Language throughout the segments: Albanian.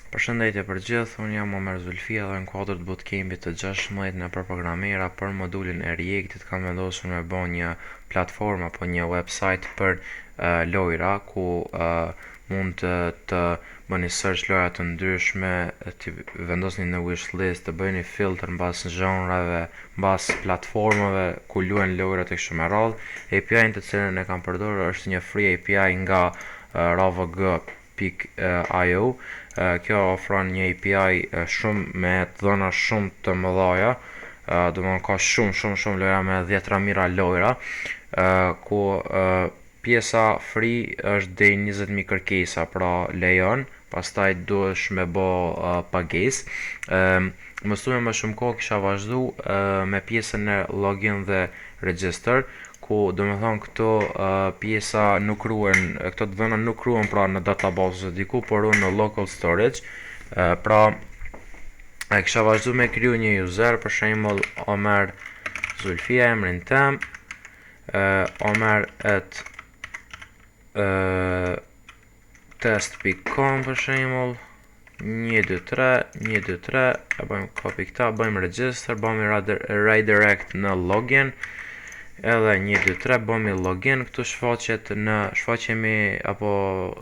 Përshëndetje për gjithë, unë jam Omer Zulfia dhe në kuadër të bootcampit të 16 në për programera për modulin e Reactit kam vendosur me bo një platformë apo një website për lojra ku mund të bëni search lojra të ndryshme, të vendosni në wishlist, të bëni filter mbas zhanreve, mbas platformave ku luhen lojrat e kështu me radhë. API-n të cilën e kam përdorur është një free API nga ravg.io. Kjo ofron një API shumë me të dhëna shumë të mëdha, do të ka shumë shumë shumë lojra me dhjetra mijëra lojra, ku pjesa free është deri 20.000 kërkesa, pra lejon, pastaj duhesh me bë pagesë. Mos thuaj më shumë kohë, kisha vazhdu me pjesën e login dhe register, ku do me thonë këto pjesa nuk ruhen, këto të dhëna nuk ruhen pra në database ose diku, por ruhen në local storage. Pra e kisha vazhdu me kriju një user, për shembull Omer Zulfia, emrin tem, omer@test.com për shembull, 1 2 3 1 2 3, e bëjmë copy këta, bëjmë register, bëjmë redirect në login, edhe 1 2 3 bëjmë login, këtu shfaqet në shfaqemi apo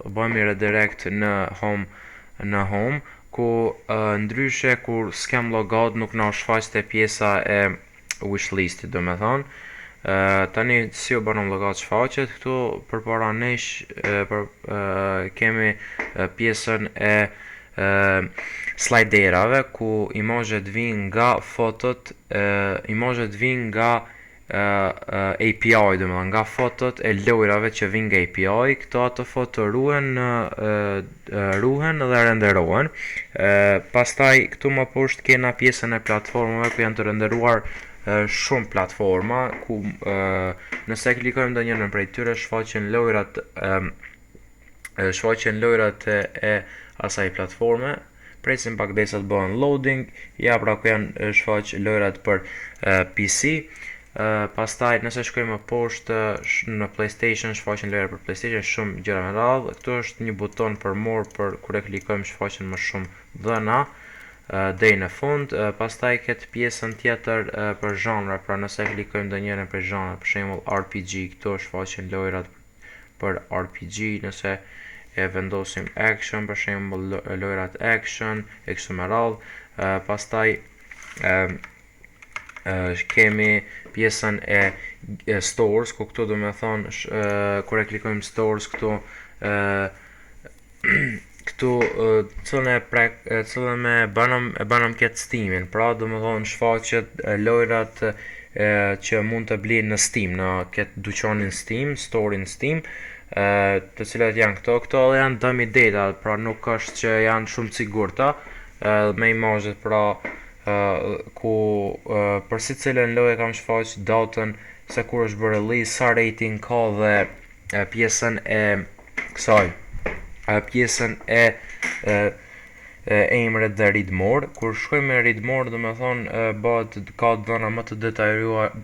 bëjmë redirect në home, në home ku ndryshe kur s'kem logout nuk na shfaqte pjesa e wishlistit, do me thonë. Tani si u bënëm logout shfaqet këtu përpara nesh për, kemi pjesën e sliderave ku imazhet vinë nga fotot, imazhet vinë nga API, do të nga fotot e lojrave që vinë nga API, këto ato foto ruhen në ruhen dhe renderohen. Pastaj këtu më poshtë kena pjesën e platformave ku janë të renderuar shumë platforma ku nëse klikojmë ndonjërin prej tyre shfaqen lojrat e asaj platforme. Presim pak derisa të bëhen loading. Ja pra ku janë shfaq lojrat për PC. Pastaj nëse shkojmë më poshtë në PlayStation shfaqen lojra për PlayStation, shumë gjëra me radhë. Këtu është një buton për more, për kur e klikojmë shfaqen më shumë dhëna deri në fund. Pastaj këtë pjesën tjetër për zhanra, pra nëse klikojmë ndonjërin prej zhanrave, për shembull RPG, këtu shfaqen lojrat për RPG, nëse e vendosim action, për shembull lojrat action e kështu me radhë. Pastaj kemi pjesën e stores, ku këtu do me thonë kur e klikojmë stores këtu këtu cilën e prek cilën e bënëm e bënëm këtë Steamin, pra do me thonë shfaqet lojrat që mund të blihen në Steam, në këtë dyqanin Steam, store-in Steam, të cilat janë këto, këto edhe janë dummy data, pra nuk është që janë shumë të sigurta, me imazhet pra ku për secilën lojë kam shfaq datën se kur është bërë release, sa rating ka dhe pjesën e kësaj, pjesën e emrit dhe read more. Kur shkojmë me read more, do me thonë bëhet ka të dhëna më të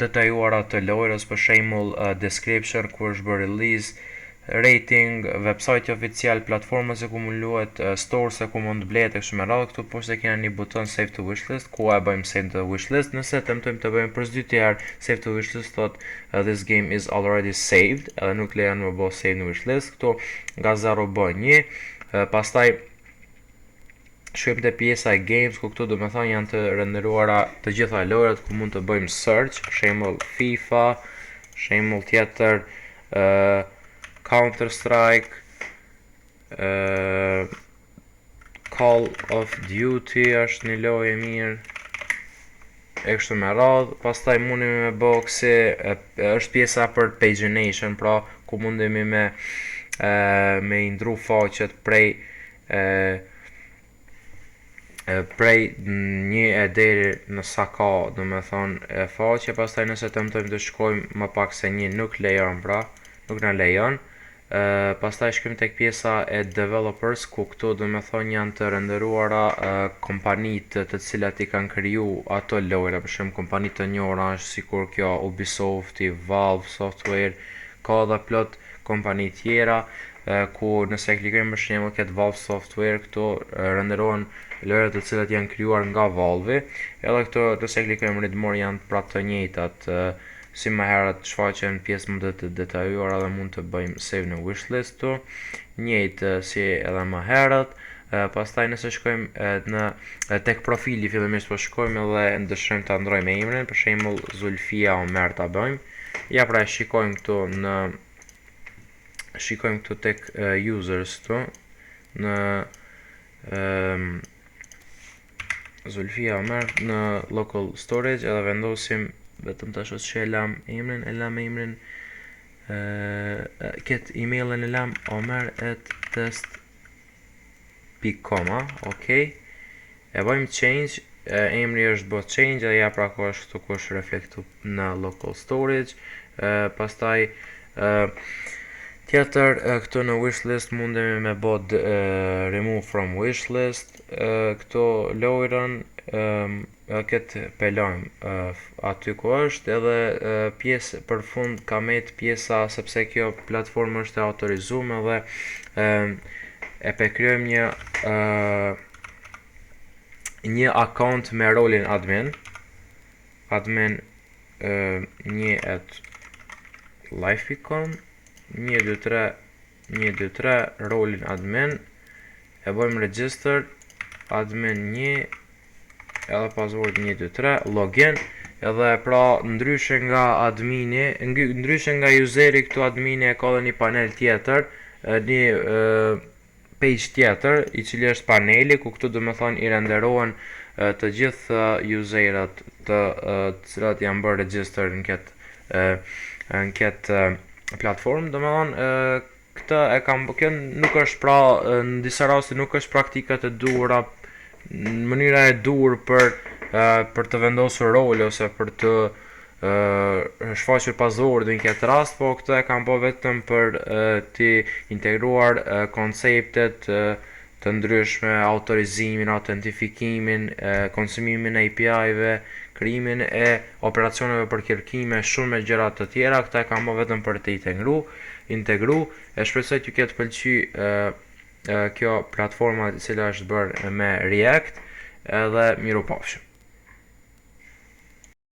detajuara të lojrës, për shembull description, kur është bërë release, rating, website oficial, platforma se ku mund luhet, store se ku mund të blehet e kështu me radhë. Këtu poshtë kena një buton save to wishlist, ku e bëjmë save to wishlist. Nëse tentojmë të bëjmë për së dyti herë save to wishlist, thot "This game is already saved", edhe nuk lejon më bë save në wishlist. Këtu nga 0 bë 1. Pastaj shkojmë te pjesa e games, ku këtu do me thonë janë të renderuara të gjitha lojrat ku mund të bëjmë search, për shembull FIFA, shembull tjetër Counter Strike, Call of Duty është një lojë e mirë e kështu me radhë. Pastaj mundemi me bë kësi, është pjesa për pagination, pra ku mundemi me i ndru faqet prej një e deri në sa ka, do me thonë, e faqe, pastaj nëse tentojmë të shkojmë më pak se një nuk lejon, pra, nuk na lejon. Pastaj shkojmë tek pjesa e developers, ku këtu do me thonë janë të renderuara kompanitë të cilat i kanë kriju ato lojra, për shembull kompanitë të njohura është sikur kjo Ubisofti, Valve Software, ka edhe plot kompani tjera. ku nëse e klikojmë, për shembull, këtë Valve Software, këtu renderohen lojrat të cilat janë krijuar nga Valve. Edhe këto, nëse e klikojmë read more, janë prapë të njëjtat si më herët, shfaqen pjesë më të detajuara dhe mund të bëjmë save në wishlist këtu, njëjtë si edhe më herët. Pastaj, nëse shkojmë në tek profili, fillimisht po shkojmë edhe dëshirojmë ta ndrojmë emrin, për shembull Zulfia Omer ta bëjmë. Ja pra, e shikojmë këtu në shikojmë këtu tek users këtu në Zulfia Omer në local storage, edhe vendosim vetëm tash që e lam emrin, e lam emrin, këtë emailin e lam omer@test.com, ok, e bëjmë change, emri është bë change dhe ja pra, ku është këtu, ku është reflektu në local storage. Pastaj tjetër, këtu në wishlist mundemi me bë remove from wishlist këtu lojrën, edhe këtë pelojmë aty ku është. Edhe pjesë për fund ka met pjesa, sepse kjo platformë është e autorizuar dhe e pe krijojmë një account me rolin admin, admin 1@live.com 1 2 3 1 2 3, rolin admin, e bëjmë register admin 1 edhe password 1 2 3, login. Edhe pra, ndryshe nga admini, ndryshe nga useri, këtu admini e ka edhe një panel tjetër, një page tjetër, i cili është paneli, ku këtu do me thonë i renderohen të gjithë userat të cilat janë bërë register në këtë platformë. Do me thonë, këtë e kam, kjo nuk është pra, në disa raste nuk është praktikat e duhura, në mënyra e duhur për të vendosur role ose për të shfaqur password në këtë rast, po këtë e kam bo vetëm për të integruar konceptet të ndryshme, autorizimin, autentifikimin, konsumimin e API-ve, krijimin e operacioneve për kërkime, shumë e gjëra të tjera. Këtë e kam bo vetëm për të integru. E shpresoj t'ju ketë pëlqy kjo platforma e cila është bërë me React, edhe mirupafshim.